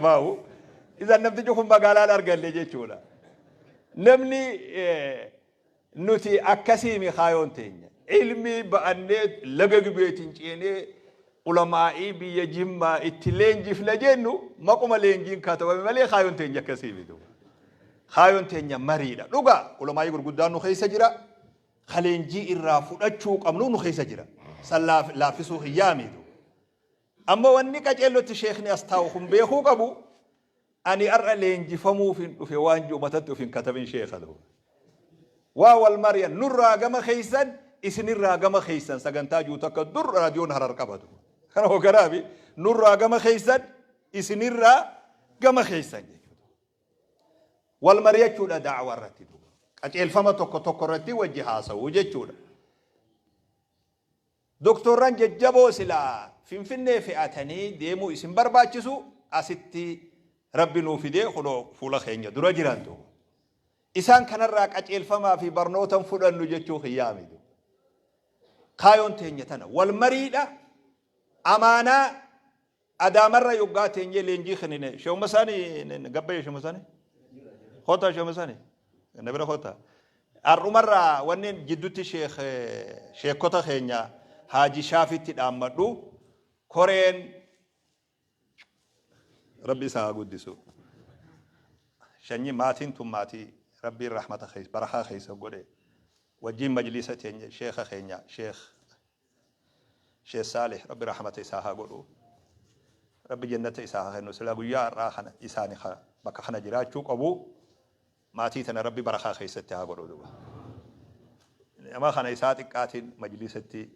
Baa'u isan namtichi kun magaalaan arganne jechuudha. Namni nuti akkasiimi kaayoon teenya. Ilmii ba'annee laga Gibeetiin ceenee ulamaa'ii biyya Jimmaa itti leenjifna jennu maquma leenjiin katabame malee kaayoon teenya akkasiimi duuba. Kaayoon teenya mariidha. Dhugaa ulamaa'ii gurguddaan nu keessa jira. Ka leenjii irraa fudhachuu qabnu nu keessa jira. San laaffisuu hin yaamiitu. Ammoo wanni qaceellotti sheekni as taa'u kun beekuu qabu ani har'a leenjifamuufin dhufe waan ji'u matatti of hin katabin sheekha duuba. Waa wal mari'an nurraa gama keessan isinirraa gama keessan sagantaa ji'u takka dur raadiyoon harar qabatu. Kana hoogganaafi nurraa gama keessan isinirraa gama keessan jechuudha. Wal mari'achuudha da'awaa irratti duuba. Qaceelfama tokko tokko irratti wajji haasa'uu jechuudha. Doktoorran jajjaboo silaa Finfinnee fe'atanii deemuu isin barbaachisu asitti Rabbi nuu fidee kunoo fuula keenya dura jiran duuba. Isaan kanarraa qaceelfamaa fi barnoota hin fudhannu jechuu kiyyaa miti. Kaayoon teenya tana wal mariidha amaanaa Adaamarra yoggaa teenyee leenjii kennine sheekuma isaanii gabbayee sheekuma isaanii kottaa sheekuma isaanii na bira kottaa har'umarraa wanneen jidduutti sheek sheekota keenya haaji shaafitti dhaammadhu koreen rabbi isaa haa guddisu shanyii maatiin tun maatii rabbiin rahmata keessa barakaa keessa godhe wajjin majlisa teenya sheeka keenya sheek Sheikh Saalih Rabbi rahmata isaa haa godhu. Rabbi jannata isaa haa kennu. Silaa guyyaa har'aa kana isaani ka bakka kana jiraachuu qabu. Maatii tana Rabbi barakaa keessatti haa godhu duuba. Nama kana isaa xiqqaatiin majlisatti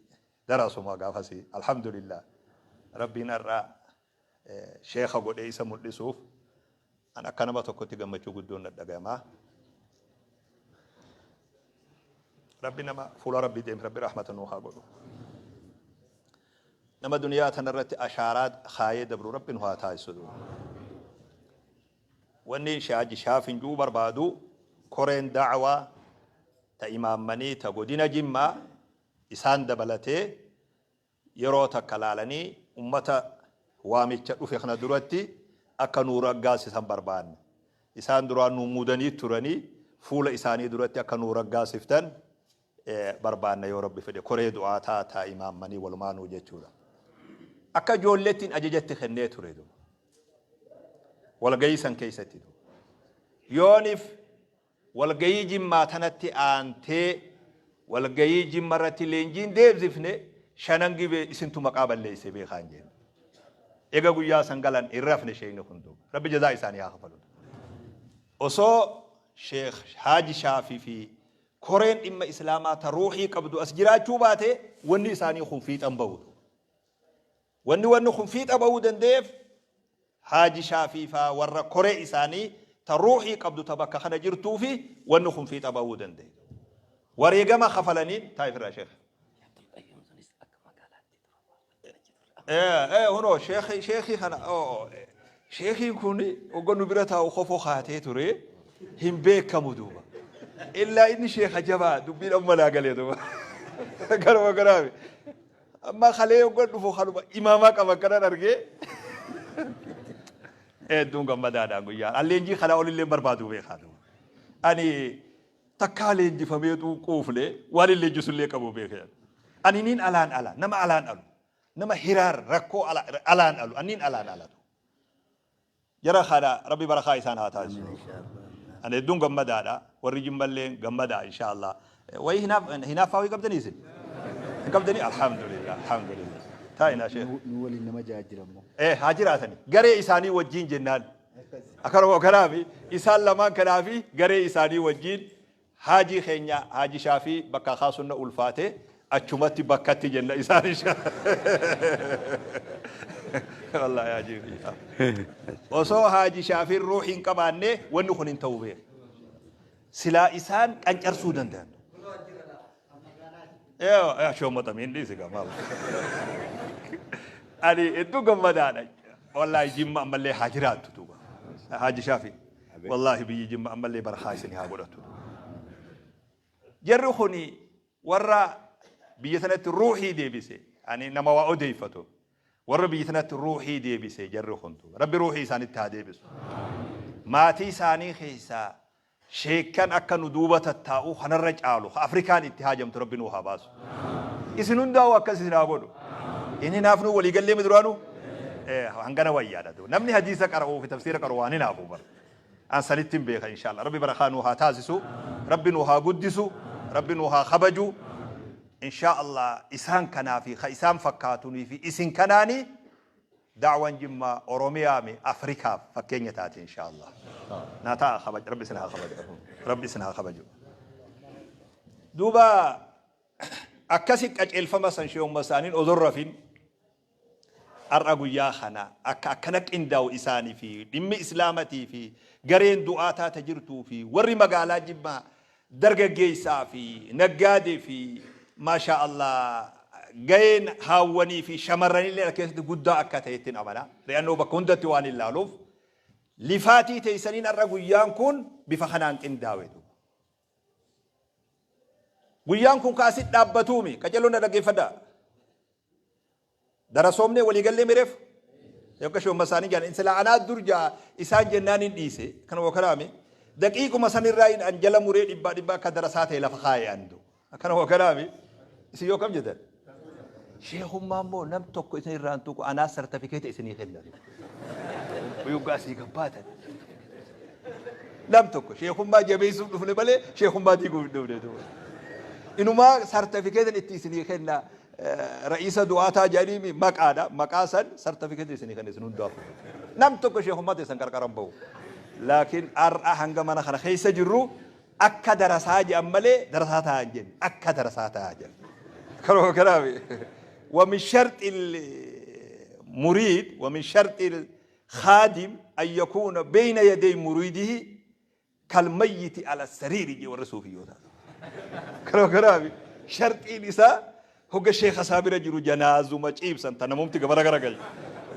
darasuma gaafasi. Alhamdulillah. Rabbiin har'aa sheekha godhee isa mul'isuuf an akka nama tokkotti gammachuu guddoon na dhagayama. Rabbi nama fuula Rabbii deeme Rabbi rahmata nuu haa godhu. Nama duniyaa tanarratti ashaaraa kaayee dabru Rabbi nu haa taasisu. Wanni shaaji shaafin juu barbaadu koreen da'awaa ta imaammanii ta godina Jimmaa isaan dabalatee yeroo takka laalanii ummata waamicha dhufe kana duratti akka nuu raggaasisan barbaanna. Isaan duraan nuu muudanii turanii fuula isaanii duratti akka nuu raggaasiftan barbaanna yoo Rabbi fedhe koree du'aataa taa imaammanii walumaanuu jechuudha. Akka ijoolleettiin ajajatti kennee ture duuba. Walgayii san keessatti duuba. Yoonif Walgayii Jimmaa tanatti aantee walgayii Jimma irratti leenjiin deebsifne Shanan Gibee isintu maqaa balleesse beekaan jeen. Ega guyyaa san galan hin rafne sheekni kun duuba. Rabbi jazaa isaanii haa kafalu. Osoo Sheekh Haaji Shaafii fi koreen dhimma Islaamaa ta ruuhii qabdu as jiraachuu baate wanni isaanii kun fiixan bahu. Wanni wanni kun fiixa ba'uu danda'eef Haaji Shaafii faa warra koree isaanii ta ruuhii qabdu ta bakka kana jirtuufi wanni kun fiixa ba'uu danda'e. Wareegama kafalaniin taa'if irraa sheekh. Hunoo sheekhi sheekhi kana sheekhiin kun hogga nu bira taa'u kofoo kaatee ture hin beekamu duuba. Illaa inni sheekha jabaa dubbiin amma naa galee duuba. Garuma garaafi. Amma kalee yoggan dhufu kanuma imaamaa qaban kanan argee hedduun gammadaadhaan guyyaa. An leenjii kanaa olillee barbaadu beekaa duuba. Ani takkaa leenjifameetu quufne waan hin leenjisullee qabu beekee. Ani niin alaan ala nama alaan alu nama hiraar rakkoo alaan alu anniin alaan alatu. Jara kana Rabbi barakaa isaan haa taasisu. Ani hedduun gammadaadha. Warri jimmallee gammadaa insha Allah. Wayii hinaaf hinaaffaa wayii qabdanii isin? Hin qabdanii? Alhamdulillah alhamdulillah. Taa'inaa sheekh. Nu waliin nama ja'a jira immoo. Eh haa jiraatani. Garee isaanii wajjin jennaan. Akkanuma kanaafi isaan lamaan kanaafi garee isaanii wajjin Haajii keenya Haaji Shaafii bakkaa kaasuun na ulfaate achumatti bakkatti jenna isaan insha Wallaahi Haajii fi osoo Haaji Shaafiin ruuhii hin qabaanne wanni kun hin ta'u beek. Silaa isaan qancarsuu danda'an. Yoo shoomoxamiin dhiisi gaa maal. Ani hedduu gammadaadha. Wallaahi jimma ammallee haa jiraattu duuba. Haaji Shaafii. Wallaahi biyyi jimma ammallee barakaa isin haa godhatu. Jarri kuni warra biyya sanatti ruuhii deebise. Ani nama waa odeeffatu. Warra biyya tanatti ruuhii deebise jarri kun duuba. Rabbi ruuhii isaanitti haa deebisu. Maatii isaanii keessaa sheekkan akka nu duuba tattaa'u kanarra caalu ka Afrikaan itti haajamtu Rabbi nuu haa baasu. Isin hundaa'u akkas isin haa godhu. Hin hinaafnuu walii gallee mi duraanuu? Hangana wayyaadha. Namni hadiisa qara'uu fi tafsiira qara'u waan hinaafu bara. An sanittin beeka inshallah. Rabbi barakaa nuu haa taasisu. Rabbi nuu haa guddisu. Rabbi nuu haa kabaju. Insha Allah isaan kanaa fi ka isaan fakkaatunii fi isin kanaani da'wan Jimmaa Oromiyaa mi Afrikaaf fakkeenya taati insha Allah. Naa ta'a kabaj Rabbi isin haa kabaju. Rabbi isin haa kabaju. Duuba akkasi qaceelfama san sheehumma isaaniin odoo rafin Har'a guyyaa kana akka akkana qindaa'u isaanii fi dhimmi Islaamatii fi gareen du'aataa ta jirtuu fi warri magaalaa Jimmaa dargaggeessaa fi naggaadee fi maashaa Allah gaheen haawwanii fi shamarranillee as keessatti guddaa akka ta'ettin amana. Ri'annoo bakka hundatti waan hin laaluuf lifaatii teessaniin har'a guyyaan kun bifa kanaan qindaawe. Guyyaan kun ka asit dhaabbatuumi. Qacelloon na dhaggeeffadhaa. Darasoomnee walii gallee mireef yokka shoomma isaanii jaan silaa anaa dur jaa isaan jennaan hin dhiise kana wakalaame daqiiquma sanirraa hin an jala muree dhibbaa dhibbaa akka darasaa ta'e lafa kaa'e andu akkana wakalaame isin yoo kam jedhan sheekummaa immoo nam tokko isin irraan tuqu anaa sartifikeeta isinii kennan yoggaa asii gabbaatan nam tokko sheekummaa jabeessuuf dhufne malee sheekummaa diiguuf hin dhufne inumaa sartifikeetan itti isinii kenna Ra'iisa du'aataa jedhaniimi maqaadha. Maqaa san sartifikeetii isinii kenna isin hundaaf. Nam tokko sheekummaa teessan qarqaran bahu. Laakiin har'a hanga mana kana keessa jirru akka darasaa jedhan malee darasaa ta'aa hin jenne. Akka darasaa ta'aa jedhan. Kanuma kanaaf ومن شرط المريد ومن شرط الخادم أن يكون بين يدي مريده kalmayyiti ala sariiri jee warra suufiyyootaa. Kanuma kanaafi sharxiin isaa hogga sheekha isaa bira jiru janaazuma ciibsan ta namumti gamana garagalchu.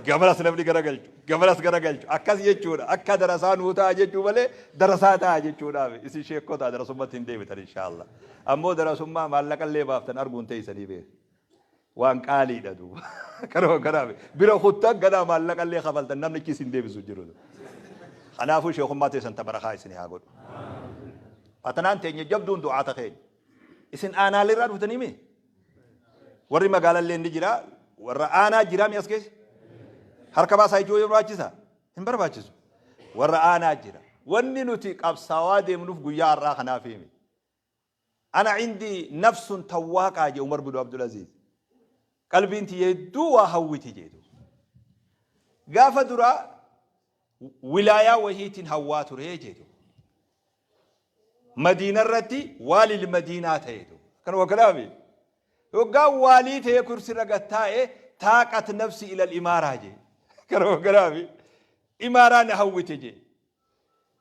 Gamanas namni garagalchu. Gamanas garagalchu. Akkas jechuudha. Akka darasaa nuu ta'a jechuu malee darasaa ta'a jechuudhaaf isin sheekkotaa darasummatti hin deebitan inshaallah. Ammoo darasummaa maallaqallee baaftan arguun teessanii beeku. Waan qaaliidha duuba. Kanuma kanaaf bira kuttan ganaa maallaqallee kafaltan namni achi isin deebisu jiru. Kanaafuu sheekummaa teessan ta barakaa isin haa godhu. Fatanaan teenya jabduun du'aata keenya. Isin aanaalee dhuftanii mi? Warri magaalallee ni jira. Warra aanaa jiraa mi as keessa? Harka baasaa jechuu yoo barbaachisa? Hin barbaachisu. Warra aanaa jira. Wanni nuti qabsaawaa deemnuuf guyyaa har'aa kanaaf himi. Ana cindii nafsun tawwaaqaa jee Umar bin Abdulaziz. Qalbiin tiyya hedduu waa hawwiti jee duuba. Gaafa duraa wilaayaa wahiitiin hawwaa ture jee duuba. Madiina irratti waalil madiinaa ta'e duuba. Akkana wakkanaami. Hoggaa waalii ta'ee kursirra gad taa'e taaqat nafsi ilal imaaraa jee. Akkana wakkanaami. Imaaraa na hawwite jee.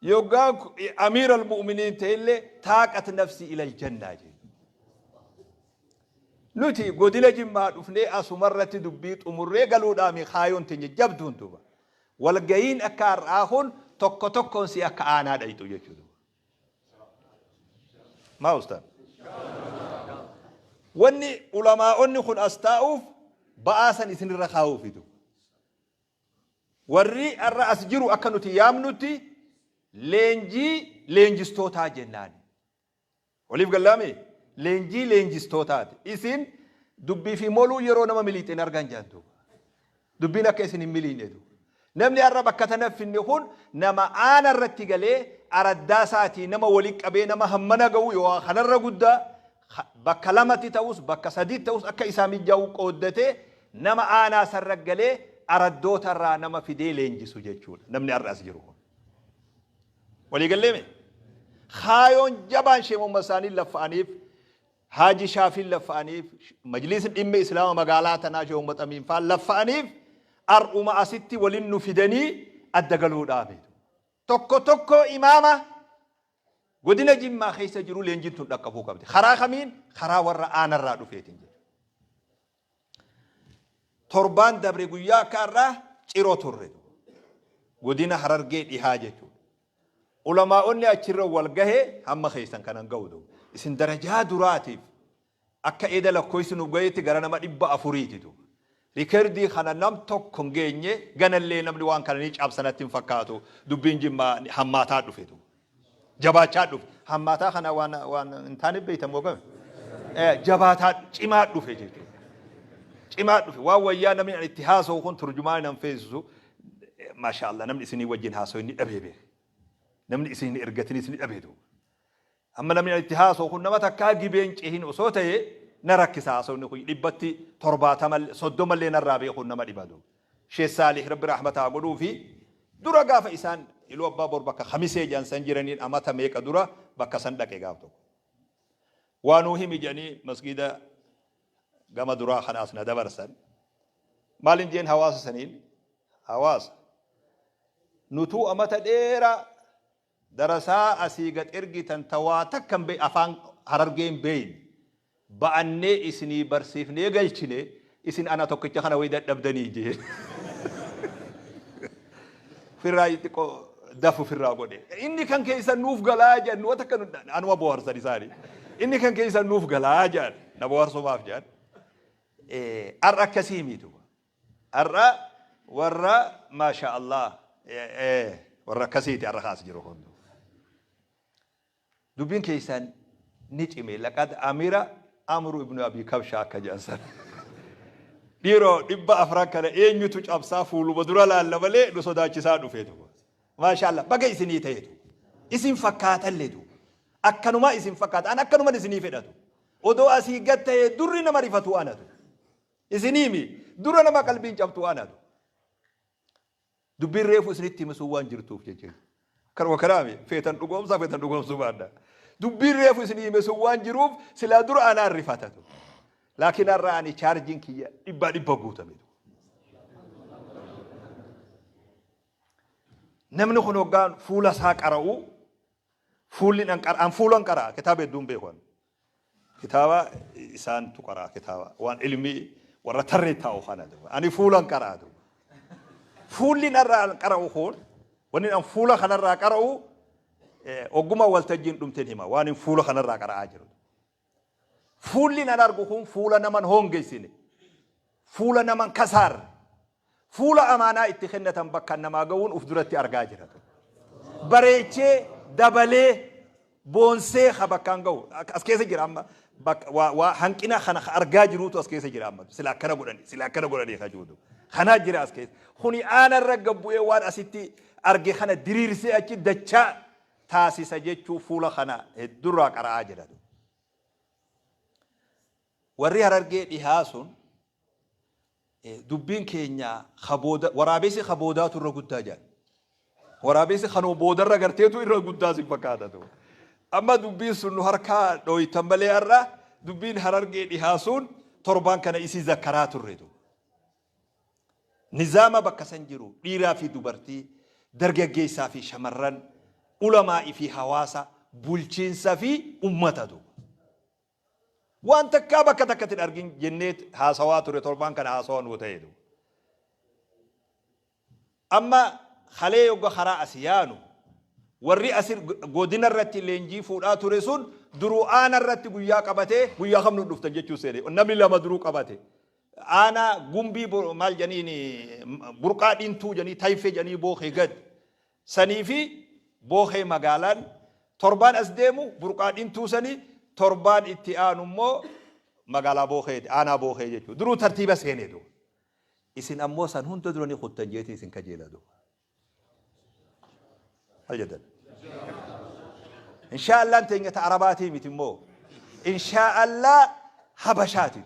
Yoggaa amiir al-mu'miniin ta'ellee taaqat nafsi ilal jannaa jedhu. Nuti godina Jimmaa dhufnee asumarratti dubbii xumurree galuudhaami kaayoon teenya jabduun duuba. Walgayiin akka har'aa kun tokko tokkoon si akka aanaa dhayxu jechuudha. Maa ustaad? Wanni ulamaa'onni kun as taa'uuf ba'aa san isinirra kaa'uufi duuba. Warri har'a as jiru akka nuti yaamnutti leenjii leenjistootaa jennaani. Waliif gallaame? Leenjii leenjistootaati. Isin dubbii fi moluu yeroo nama miliixxe hin argan jedhan duuba. Dubbiin akka isin hin miliine duuba. Namni har'a bakka tana finne kun nama aana irratti galee araddaa isaatii nama walitti qabee nama hammana ga'u yoo kanarra guddaa bakka lamatti ta'us bakka sadiitti ta'us akka isaa mijaa'u qooddatee nama aanaa sarra galee araddoota irraa nama fidee leenjisu jechuudha. Namni har'a as jiru kun. Walii galleeme? Kaayoon jabaan sheemumma isaanii laffa'aniif Haaji Shaafiin laffa'aniif majliisni dhimma Islaama magaalaa tanaa Sheekh Ummad Amiin faan laffa'aniif har'uma asitti walin nu fidanii adda galuudhaafi. Tokko tokkoo imaama Godina Jimmaa keessa jiru leenjiin tun dhaqqabuu qabdi. Karaa kamiin? Karaa warra aanarraa dhufeetiin jechuudha. Torbaan dabre guyyaa akka har'aa Ciroo turre. Godina Harargee dhihaa jechuudha. Ulamaa'onni achirra wal gahe hamma keessan kanan ga'u duuba. Isin darajaa duraatiif akka eda lakkoofsi nuuf gaheetti gara nama 400ti duuba. Rikerdii kana nam tokko hin geenye, ganallee namni waan kana ni cabsa natti hin fakkaatu. Dubbiin Jimmaa hammaataa dhufe duuba. Jabaachaa dhufe. Hammaataa kana waan waan hin taane beektan moo game? Jabaataa cimaa dhufe jechuudha. Cimaa dhufe. Waan wayyaa namni ani itti haasa'u kun turjumaa nan feesisu. Maasha Allah, namni isinii wajjin haasa'u inni dhabee beeka. Namni isin hin ergatinis ni dhabee duuba. Amma namni ani itti haasa'u kun nama takkaa gibeen cehin osoo ta'e na rakkisa haasawni kun dhibbatti 70 30 illee narraa beekuun nama dhiba duuba. Sheekh Saalih Rabbi rahmata haa godhuufi dura gaafa isaan Iluu Abbaa Boor bakka Khamisee jedhan san jiraniin amata meeqa dura bakka san dhaqe gaaf tokko. Waa nuu himi jedhanii masgiida gama duraa kana as na dabarsan. Maalin jeen hawaasa saniin? Hawaasa, nutuu amata dheeraa Darasaa asii gad ergitan ta waa takka hin afaan Harargee hin beeyne ba'annee isinii barsiifnee galchine, isin ana tokkicha kana way dadhabdanii jeen. Firraa xiqqoo dafu firraa godhe. Inni kan keessan nuuf galaa jedhan, nu takka anuma bohaarsan isaanii. Inni kan keessan nuuf galaa jedhan, na bohaarsumaaf jedhan. Har'a akkasii miitu. Har'a warra maasha Allah warra akkasiiti har'a kaas jiru kun. Dubbiin keessan ni cime, laqad amira amru ibnu abi kabsha akka jedhan sana. Dhiiroo, 400 kana eenyutu cabsaa fuuluma dura laalla malee nu sodaachisaa dhufeetu. Maasha Allah, baga isinii ta'etu. Isin fakkaatalleetu. Akkanumaa isin fakkaata. An akkanuman isinii fedhatu. Odoo asii gad ta'ee durri nama rifatu anatu. Isiniimi dura nama qalbiin cabtu anatu. Dubbiin reefu isinitti hime sun waan jirtuuf jecha. Kanuma kanaami feetan dhugoomsaa, feetan dhugoomsuu baadha. Dubbiin reefu isinii hime sun waan jiruuf silaa dura anaan rifatatu. Laakiin har'a ani chaarjiin kiyya dhibbaa dhibba guutame. Namni kun hoggaan fuula isaa qara'u, fuulli an fuulan qara'a, kitaaba hedduun beeku ani. Kitaaba isaantu qara'a, kitaaba waan ilmii warra tarree taa'u kana duuba. Ani fuulan qara'a duuba. Fuulli narraa qara'u kun, wanni an fuula kanarraa qara'u, ogguma waltajjiin dhumteen hima waan hin fuula kanarraa qara'aa jiru. Fuulli nan argu kun fuula naman hoongessine, fuula naman kasaarre, fuula amaanaa itti kennatan bakka namaa ga'uun uf duratti argaa jira. Bareechee dabalee boonsee ha bakkaan ga'u as keessa jira amma, waa hanqina kana argaa jiruutu as keessa jira amma, sila akkana godhani, sila akkana godhanii ka jiruutu kanaa jira as keessa. Kuni aanarra gabbu'ee waan asitti arge kana diriirsee achi dachaa taasisa jechuu fuula kana heddurraa qara'aa jira. Warri Harargee dhihaa sun dubbiin keenya ka booda waraabessi ka boodaatu irra guddaa jedhan. Waraabessi kanuma boodarra garteetu irra guddaa si fakkaata. Amma dubbiin sun nu harkaa dhooytan malee har'a dubbiin Harargee dhihaa sun torbaan kana isii zakkaraa turre. Nizaama bakka san jiru, dhiiraa fi dubartii, dargaggeessaa fi shamarran, ulamaa'ii fi hawaasa, bulchiinsa fi ummata duuba. Waan takkaa bakka takkatti hin argin jennee haasawaa ture, torbaan kana haasawaa nuu ta'e duuba. Amma kalee yogga karaa as yaanu, warri asir godina irratti leenjii fuudhaa ture sun duruu aana irratti guyyaa qabatee, guyyaa kam nu dhuftan jechuu seene, namni lama duruu qabate. Aanaa Gumbii maal janiin, Burqaa Dhintuu janii, Tayfee janii, Bookee gad sanii fi Bookee magaalaan torbaan as deemu Burqaa Dhintuu sanii, torbaan itti aanu immoo magaalaa Bookeeti, aanaa Bookee jechuudha. Duruu tartiiba seenee duuba. Isin ammoo san hunda dura ni kuttan jeetiin isin kajeela duuba. Maal jettan? Inshaa Allaan teenya ta Arabaatii miti immoo. Inshaa Allah Habashaati.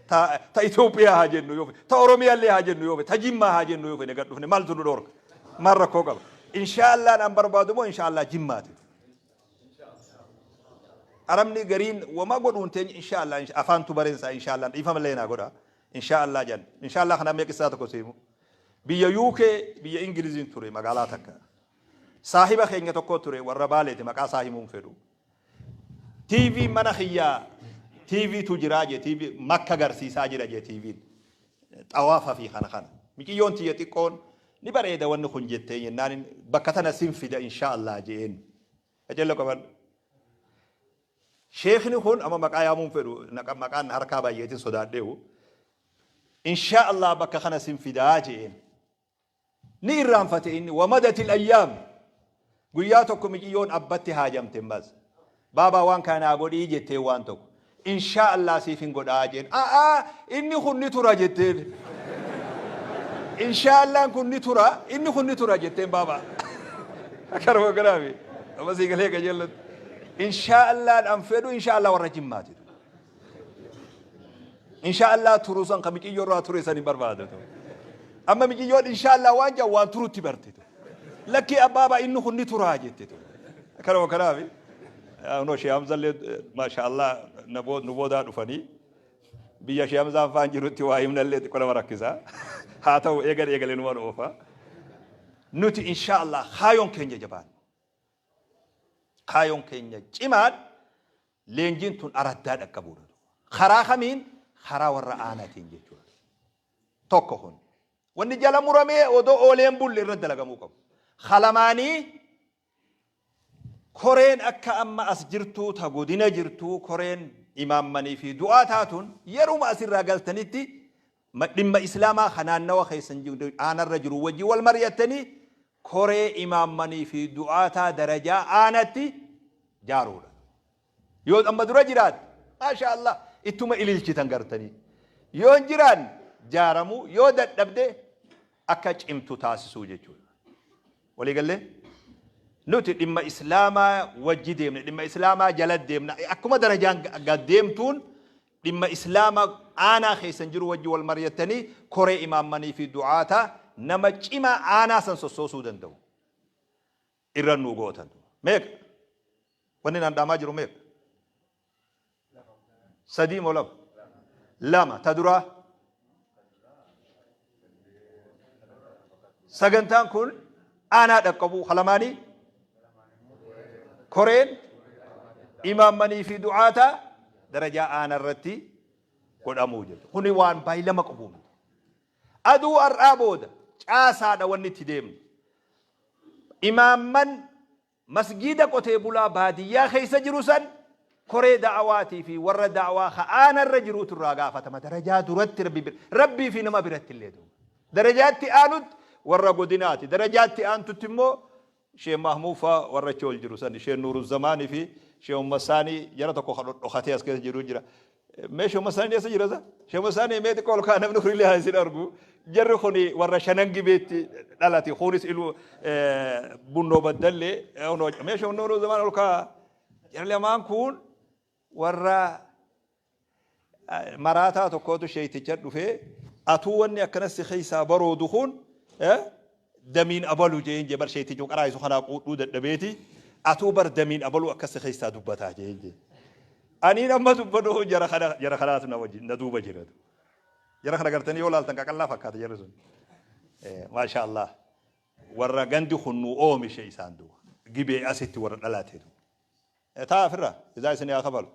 Ta Itoophiyaa haa jennu yoo ta Oromiyaa illee haa jennu yoo ta Jimmaa haa jennu yoo fedhe gad dhufne maaltu nu dhoorka? Maal rakkoo qaba? Inshaa Allaan an barbaadu immoo inshaa Allah Jimmaati. Arabni gariin wama godhuun teenya inshaa Allah afaantu bareensa inshaa Allah dhiifama illee naa godha. Inshaa Allah jedhan. Inshaa Allah kana mee qissaa tokko siimu. Biyya UK, biyya Ingiliziin ture magaalaa takka. Saahiba keenya tokko ture, warra Baaleeti, maqaa isaa himuu hin fedhu. TV mana kiyyaa TV tu jiraa jee, TV Makka garsiisaa jira jee TVn. Xawaafa fi kana kana. Miciyyoon tiyya xiqqoon ni bareeda wanni kun jettee jennaan, bakka tana sin fida inshaa Allah je'een. Qajeello qabadhu. Sheekni kun amma maqaa yaamuu hin fedhu, maqaan harkaa baay'eetiin sodaadheehu. Inshaa Allah bakka kana sin fidaa je'een. Ni irraanfate inni. Wamadatil ayyaam. Guyyaa tokko miciyyoon abbatti haajamte ammas. Baabaa waan kana naa godhii jetteen waan tokko. Inshaa Allah siifin godhaa jeen. A'aa inni kun ni tura jetteen. Inshaa Allahn kun ni tura inni kun ni tura jetteen baabaa. Akkanuma kanaafi. Amma sii galee qajeellotti. Inshaa Allahn an fedhu inshaa Allah warra jimmaati. Inshaa Allah turu san ka miciyyoo irraa ture san hin barbaadu. Amma miciyyoon inshaa Allah waan jedhan waan turutti barte. Lakkii abbaabaa inni kun ni turaa jette. Kanuma kanaafi. Kunoo Shee Hamzallee maasha Allah nu boodaa dhufanii biyya Shee Hamzaan faan jirutti waa himnallee xiqqoo nama rakkisa. Haa ta'u eegal eegalee numa oofa. Nuti inshaa Allah kaayoon keenya jabaan. Kaayoon keenya cimaan leenjiin tun araddaa dhaqqabuudha. Karaa kamiin? Karaa warra aanaatiin jechuudha. Tokko kun. Wanni jala muramee odoo oolee hin bulle irra dalagamuu qabu. Kalamaanii koreen akka amma as jirtuu ta godina jirtuu koreen imaammanii fi du'aa taatun yeruma asirraa galtanitti dhimma islaamaa ka naannawa keessan aanarra jiru wajjin wal mari'attanii koree imaammanii fi du'aataa darajaa aanatti jaaruudha. Yoo amma dura jiraate maasha Allah ittuma ililchitan gartanii. Yoo hin jiraanne jaaramuu yoo dadhabde akka cimtu taasisuu jechuudha. Walii gallee? Nuti dhimma Islaamaa wajji deemna, dhimma Islaamaa jala deemna. Akkuma darajaan gad deemtuun dhimma Islaama aanaa keessan jiru wajji wal mari'attanii koree imaammanii fi du'aata nama cimaa aanaa san sossoosuu danda'u irra nuu gootan. Meeqa? Wanni naan dhaamaa jiru meeqa? Sadii moo lama? Lama. Ta duraa. Sagantaan kun aanaa dhaqqabuu halamaanii koreen imaammanii fi du'aata darajaa aanaa irratti godhamuu jechuudha. Kuni waan baay'ilama qabu miti. Aduu har'aa booda caasaadha wanni itti deemnu. Imaamman Masgiida qotee bulaa baadiyyaa keessa jiru san koree da'awaatii fi warra da'awaa ka aana irra jiruutu irraa gaafatama darajaa duratti rabbi bira rabbii fi nama biratti illee duuba darajaatti aanutti warra godinaati darajaatti aantutti immoo shee Mahmuud faa warra achi ol jiru san shee Nuuruzzamaanii fi shee Ummasaanii jara tokko ka dhodhokatee as keessa jiru jira. Mee shee Ummasaanii eessa jira sa? Shee Ummasaanii mee xiqqoo ol kaa namni kun illee haa isin argu. Jarri kun warra shanan gibeetti dhalate. Kunis ilu bunnoo baddallee mee shee Nuuruzzamaanii ol kaa. Jarri lamaan kun warra maraataa tokkootu sheeyticha dhufee atuu wanni akkana si keessaa baroodu kun damiin abalu jeen jee bar sheeyticha qaraa isu kanaa quudhuu dadhabeeti atuu bar damiin abalu akkas si keessaa dubbataa jeen jee. Aniin amma dubbadhu jara kana jara kanaatu na wajjin na duuba jiratu. Jara kana gartanii yoo laaltan qaqallaa fakkaata jarri sun. Maasha Allah warra gandi kun nu oomishe isaan duuba gibee asitti warra dhalate duuba. Taa ofirraa jazaa isin haa kafalu.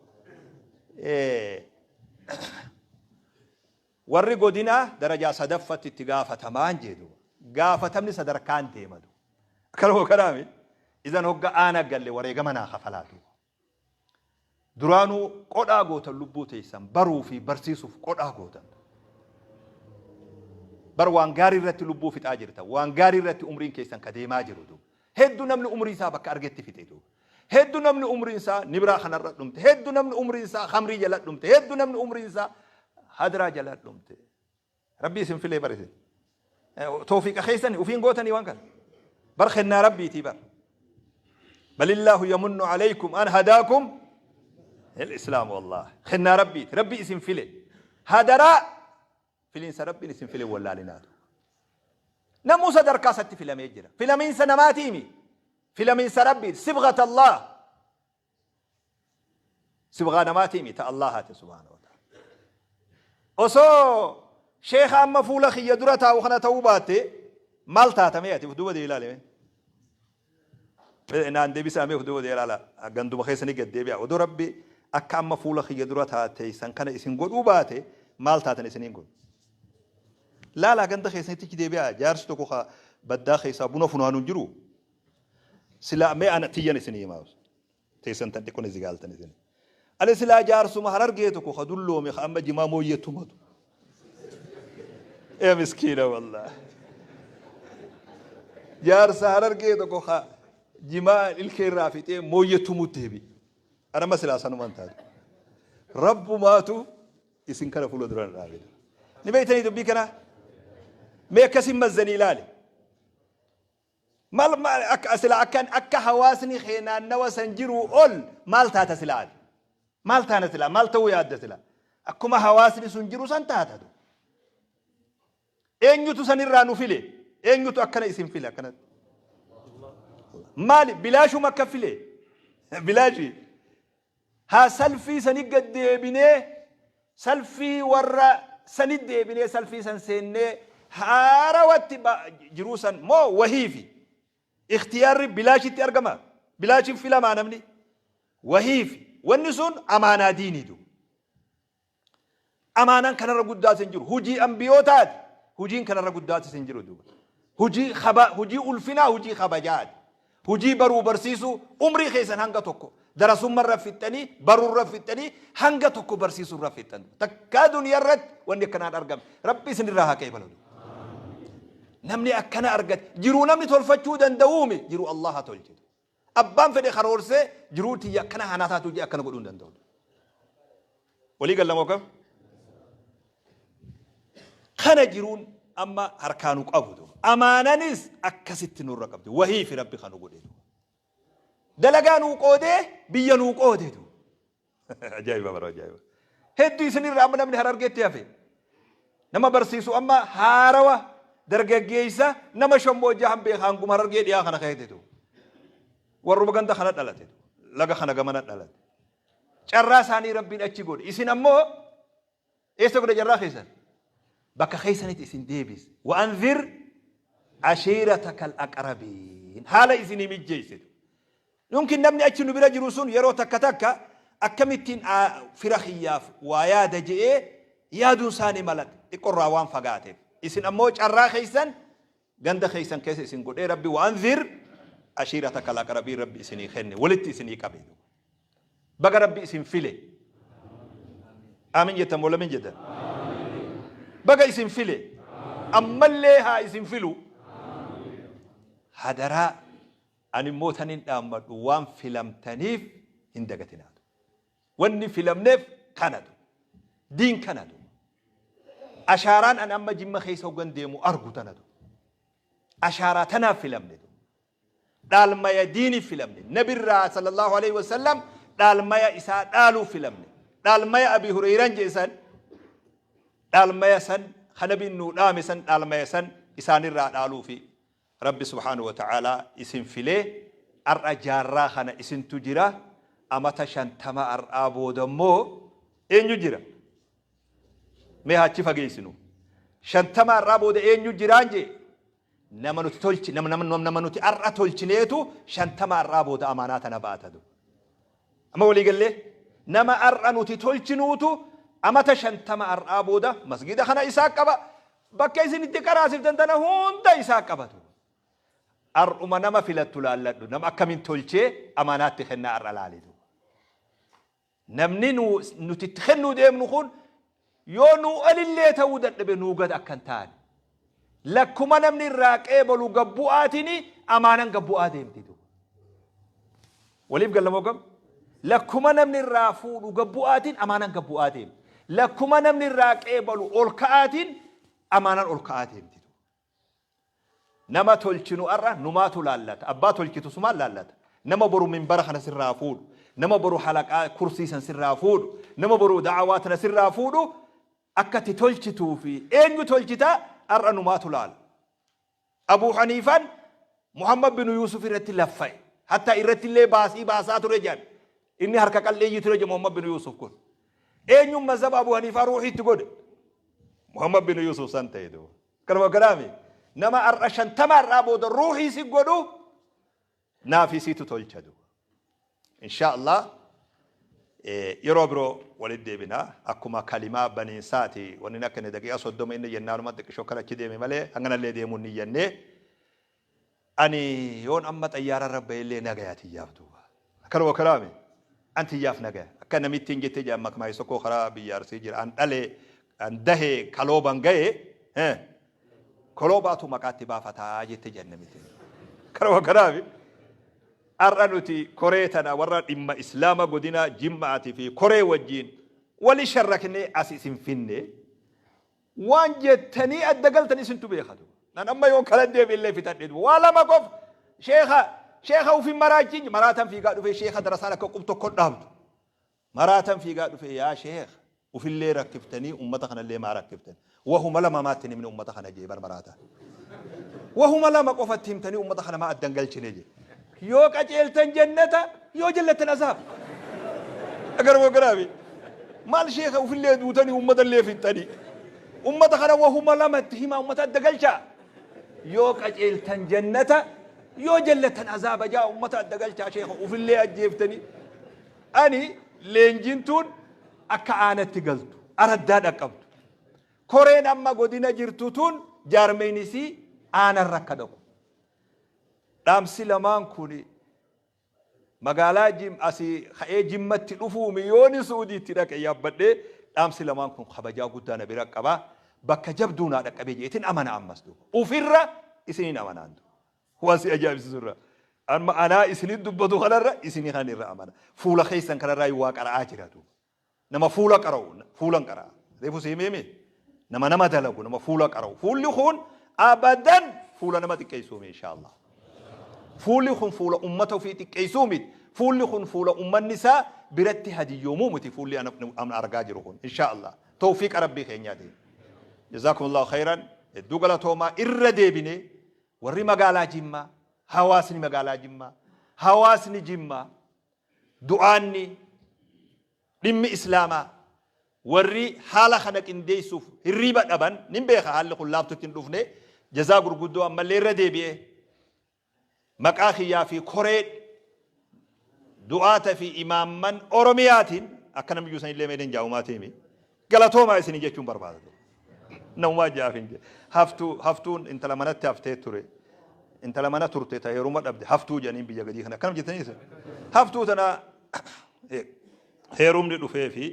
Warri godinaa darajaa sadaffatti itti gaafatamaan jedhu gaafatamni sadarkaan deemadu. Akkanuma kanaami idan hogga aana galle wareegama naa kafalaa duuba. Duraanuu qodhaa gootan lubbuu teessan baruu fi barsiisuuf qodhaa gootan. Bar waan gaarii irratti lubbuu fixaa jirtan waan gaarii irratti umriin keessan ka deemaa jiru duuba. Heddu namni umrii isaa bakka argetti fixe duuba. Heddu namni umriin isaa nibraa kanarra dhumte. Heddu namni umriin isaa khamrii jala dhumte. Heddu namni umriin isaa hadraa jala dhumte. Rabbi isin filee bar isin. Toofiqa keessani ufiin gootanii waan kana. Bar kennaa Rabbiitii bar. Balillaahu yamunnu alaykum an hadaakum الإسلام والله kennaa Rabbiiti. Rabbi isin file. Hadaraa Filiinsa Rabbiin isin file wallaalinaatu. Namuu sadarkaa isatti filamee jira. Filamiinsa namaatiimi. Filamiinsa Rabbiiti. Sibghat Allah. Sibghaa namaatiimi ta Allahaati subhaana wa ta'ala. Osoo sheekha amma fuula kiyya dura taa'u kana ta'uu baatte maal taata mee ati of duuba deebi'i ilaali mee. Naan deebisaa mee of duuba deebi'aa ilaala. Ganduma keessa ni gad deebi'a. Odoo Rabbi akka amma fuula kiyya dura taateessan kana isin godhuu baate maal taatan isiniin godhu. Laalaa ganda keessanitti achi deebi'aa. Jaarsi tokko ka baddaa keessaa buna funaanu hin jiru. Silaa mee ana tiyyan isinii himaa. Teessan tan xiqqoon izi gaaltan isin. Ani silaa jaarsuma harargee tokko ka dulloome ka amma jimaa mooyyee tumatu. Ee miskiina wallah. Jaarsa Harargee tokko ka jimaa ilkee irraa fixee mooyye tumutti deebi'e. Anama silaa sanumaan taatu. Rabbumaatu isin kana fuula dura na dhaabe. Ni beektanii dubbii kana? Mee akkasin mazzanii ilaali. Maal maal akka sila akkan akka hawaasni kee naannawa san jiruu ol maal taata sila ati? Maal taana sila? Maal ta'uu yaadda sila? Akkuma hawaasni sun jiru san taata. Eenyutu sanirraa nu file? Eenyutu akkana isin file akkanatti? Maali bilaashuma akka file? Bilaashi. Haa salfii sani gad deebinee salfii warra sani deebinee salfii san seennee haarawatti jiruu san moo wahiifi ikhtiyaarri bilaashitti argama bilaashin filamaa namni wahiifi wanni sun amaanaa diiniitu. Amaanaan kanarra guddaas hin jiru. Hujii ambiyootaati. Hujiin kanarra guddaatis hin jiru duuba. Hujii kaba, hujii ulfinaa, hujii kabajaati. Hujii baruu barsiisuu umrii keessan hanga tokko darasummarra fixxanii baruurra fixxanii hanga tokko barsiisuurra fixxan. Takkaa duniyaarratti wanni akkanaan argame. Rabbi isinirraa haa qeebalu. Namni akkana argate jiruu namni tolfachuu danda'uumi jiruu Allaha tolche. Abbaan fedhe karoorsee jiruu tiyya akkana hanaa taatu jee akkana godhuu hin danda'u. Walii galla moo kam? Kana jiruun amma harkaa nu qabu. Amaananis akkasitti nurra qabdi. Wahii fi Rabbi kan nu godhe. Dalagaa nuu qoodee biyya nuu qoode. Ajaa'iba bara ajaa'iba. Hedduu isinirraa amma namni Harargeetti hafe. Nama barsiisu amma haarawa dargaggeessa nama shomboojjaa han beeka hanguma Harargee dhiyaa kana keetetu. Warruma ganda kana dhalate. Laga kana gamana dhalate. Carraa isaanii Rabbiin achi godhe. Isin ammoo Eessa godhe carraa keessan? Bakka keessanitti isin deebise. Wa'anzir ashiiratakal aqrabiin. Haala isinii mijjeessitu. Yumkin namni achi nu bira jiru sun yeroo takka takka akkamittiin fira kiyyaaf waa yaada je'ee yaaduun isaa ni mala xiqqorraa waan fagaateef. Isin ammoo carraa keessan ganda keessan keessa isin godhee Rabbi wa'anzir ashiiratakal aqrabiin Rabbi isinii kenne walitti isinii qabe. Baga Rabbi isin file. Aamin jettan moo lamin jettan? Baga isin file. Ammallee haa isin filu. Hadaraa ani immoo tanin dhaammadhu waan filamtaniif hin dagatinaatu. Wanni filamneef kanatu. Diin kanatu. Ashaaraan ani amma Jimma keessa hoggan deemu argu tanatu. Ashaaraa tanaaf filamne. Dhaalmaya diiniif filamne. Nabirraa sallallahu alaihi wasallam dhaalmaya isaa dhaaluuf filamne. Dhaalmaya Abi Hureyran jedhe san dhaalmaya san ka nabiin nuu dhaame san dhaalmaya san isaanirraa dhaaluufi Rabbi subhaanahu wa ta'aalaa isin filee ar'a jaarraa kana isintu jira. Amata 50 ar'aa booda immoo eenyu jira? Mee haa achi fageessinu. 50 ar'aa booda eenyu jiraan jee? Nama nuti tolchi nama nama nama nuti ar'a tolchineetu 50 ar'aa booda amaanaa tana baata du. Amma walii gallee nama ar'a nuti tolchinuutu amata 50 ar'aa booda masgida kana isaa qaba bakka isin itti qaraasiftan tana hunda isaa qabatu. Ar'uma nama filattu laalladhu nama akkamiin tolchee amaanaatti kennaa ar'a laalitu. Namni nu nuti itti kennuu deemnu kun yoo nuu olillee ta'uu dadhabe nuu gad akka hin taane. Lakkuma namni irraa qeebalu gad bu'aatiin amaanan gad bu'aa deemti. Waliif galla moo gam? Lakkuma namni irraa fuudhu gad bu'aatiin amaanan gad bu'aa deemti. Lakkuma namni irraa qeebalu ol ka'aatiin amaanan ol ka'aa deemti. Nama tolchinu ar'a numaatu laallata. Abbaa tolchitu sumaan laallata. Nama boru minbara kana sirraa fuudhu. Nama boru halaqaa kursii san sirraa fuudhu. Nama boru da'awaa tana sirraa fuudhu akka ati tolchituu fi eenyu tolchita ar'a numaatu laala. Abuu Haniifaan Muhammad bin Yuusuf irratti laffa'e. Hatta irratti illee baasii baasaa ture jedhan. Inni harka qalleeyyii ture jedha Muhammad bin Yuusuf kun. Eenyuun mazhaba Abuu Haniifaa ruuhii itti godhe? Muhammad bin Yuusuf san ta'e duuba. Kanuma kanaami nama har'a 50 har'aa booda ruuhii si godhu naafi situ tolcha duuba. Insha Allah yeroo biroo walitti deebina akkuma kalimaa baniinsaati wanni akka inni daqiiqaa 30 inni jennaanuma xiqqishoo kan achi deeme malee hanganallee deemuun ni jennee Ani yoon amma xayyaara irra ba'ellee nagaya tiyyaaf duuba. Akkanuma kanaami. An tiyyaaf nagaya. Akka namittiin jette jedhan makmaayis tokko karaa biyya Arsii jira. An dhale, an dahe kalooban gahe. Koloobaatu maqaatti baafataa jette jannamiti. Karuma kanaafi har'a nuti koree tana warra dhimma Islaama godina Jimmaatii fi koree wajjiin wali sharraknee as isin finne waan jettanii adda galtan isintu beekatu. Nan amma yoon kalan deebi'ellee fixadhe duba. Waa lama qofa sheekha sheekha ufin maraachiin maraatan fiigaa dhufee sheekha darasaan akka qub tokko dhaabdu. Maraatan fiigaa dhufee yaa sheekh ufillee rakkiftanii ummata kanallee maa rakkiftan. Wahuma lama maatti himne ummata kana jee bar maraataan. Wahuma lama qofatti himtanii ummata kana maa addan galchine jee. Yoo qaceeltan jannata yoo jallattan azaaba. Agarmoo garaafi. Maal sheekha ufillee duutanii ummatallee fixxanii. Ummata kana wahuma lamatti himaa ummata adda galchaa. Yoo qaceeltan jannata yoo jallattan azaaba jaa ummata adda galchaa sheekha ufillee ajjeeftanii. Ani leenjiin tun akka aanatti galtu araddaa dhaqqabdu. Koreen amma godina jirtu tun jaarmeynisii aanarra akka dhaqu. Dhaamsi lamaan kun magaalaa jim asii ka'ee Jimmatti dhufuumi yooni Su'udiitti dhaqe yaabbadhee dhaamsi lamaan kun kabajaa guddaa na bira qaba. Bakka jabduu naa dhaqqabee jeetin amana ammas duuba. Ufirra isiniin amanaan duuba. Waan si ajaa'ibsiisu irra. Amma anaa isinin dubbatu kanarra isinii kan irra amana. Fuula keessan kanarraa waa qara'aa jira duuba. Nama fuula qara'u fuulan qara'a. Reefu si himee nama nama dalagu nama fuula qara'u. Fuulli kun abadan fuula nama xiqqeessuu miti inshaallah. Fuulli kun fuula ummata ofii xiqqeessuu miti. Fuulli kun fuula ummanni isaa biratti hadiyyoomuu miti fuulli ana argaa jiru kun inshaallah. Tawfiiqa rabbii keenyaatiin. Jazaakumullahu khayran. Hedduu galatoomaa irra deebinee warri magaalaa Jimmaa, hawaasni magaalaa Jimmaa, hawaasni Jimmaa, du'aanni dhimmi Islaamaa warri haala kana qindeessuuf hirriiba dhaban nin beeka haalli kun laaftutti hin dhufne jazaa gurguddoo ammallee irra deebi'ee maqaa kiyyaa fi koree du'aata fi imaamman Oromiyaatiin akka namiyyuu sanillee meedeen jaa'umaatiimi galatoomaa isinii jechuun barbaada. Namumaa jaaf hin jedhe. Haftuu haftuun intala manatti haftee ture. Intala mana turte ta heeruma dhabde haftuu jedhaniin biyya gadii kana akkanam jettanii isa. Haftuu tana heerumni dhufee fi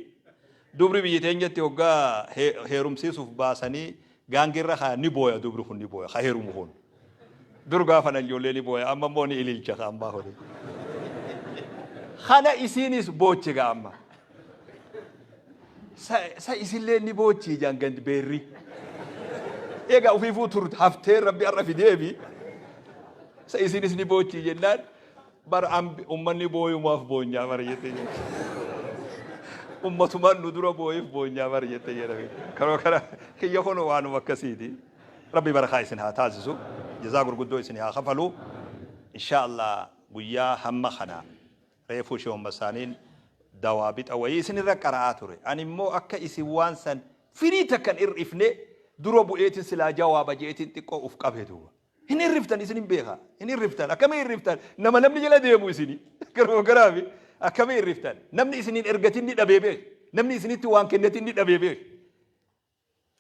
dubri biyyi teenyatti hoggaa heerumsiisuuf baasanii gaangirra kaa ni booya dubri kun ni booya ka heerumu kun. Dur gaafa nan ijoollee ni booya amma immoo ni ililcha ka ammaa kuni. Kana isiinis boochi gaa amma. Sa isillee ni boochi jaan gandi beerri. Egaa ofiifuu turte haftee rabbi har'a fideefi. Sa isiinis ni boochi jennaan bar ummanni booyumaaf boonyaa bara jette jechuudha. Ummatumaan nu dura booyeef boonyaa bara jette jedhame. Karoo kana kiyya kun waanuma akkasiiti. Rabbi barakaa isin haa taasisu. Jazaa gurguddoo isin haa kafalu. Insha Allah guyyaa hamma kana reefuu Sheeh Muhammad Saaniin dawaabixa wayii isin irra qara'aa ture. Ani immoo akka isin waan san firii takka hin ir'ifne dura bu'eetin silaa jawaaba je'eetin xiqqoo uf qabe duuba. Hin irriftan isin hin beeka. Hin irriftan. Akkamii irriftan? Nama namni jala deemu isini. Garuu garaafi akkamii irriftan? Namni isiniin ergatin ni dhabee beek. Namni isinitti waan kennetin ni dhabee beek.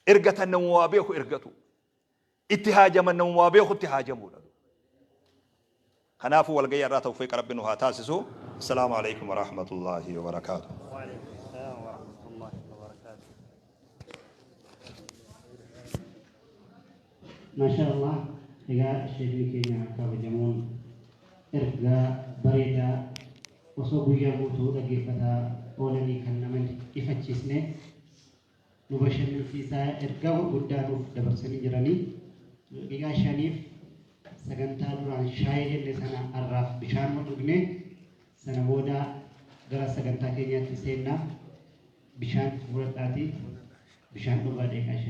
Ergatan nama waa beeku ergatu. Itti haajaman nama waa beekutti haajamuudha. Kanaafuu walgahii har'aa tawfiiqa Rabbi nu haa taasisu. Assalaamu alaikum warahmatullaahi wabarakaatuh. وعليكم السلام ورحمة الله وبركاته. Maashaa Allah egaa sheekni keenya kabajamoon ergaa bareedaa osoo guyyaa guutuu dhaggeeffataa oolanii kan nama hin ifachiisne nu bashannansiisaa ergaa gurguddaa nuuf dabarsanii jiranii. Daqiiqaa shaniif sagantaa duraan shaayii jenne sana har'aaf bishaanuma dhugne sana booda gara sagantaa keenyaatti seenna. Bishaan fudhadhaatii bishaan dhugaa daqiiqaa shanii.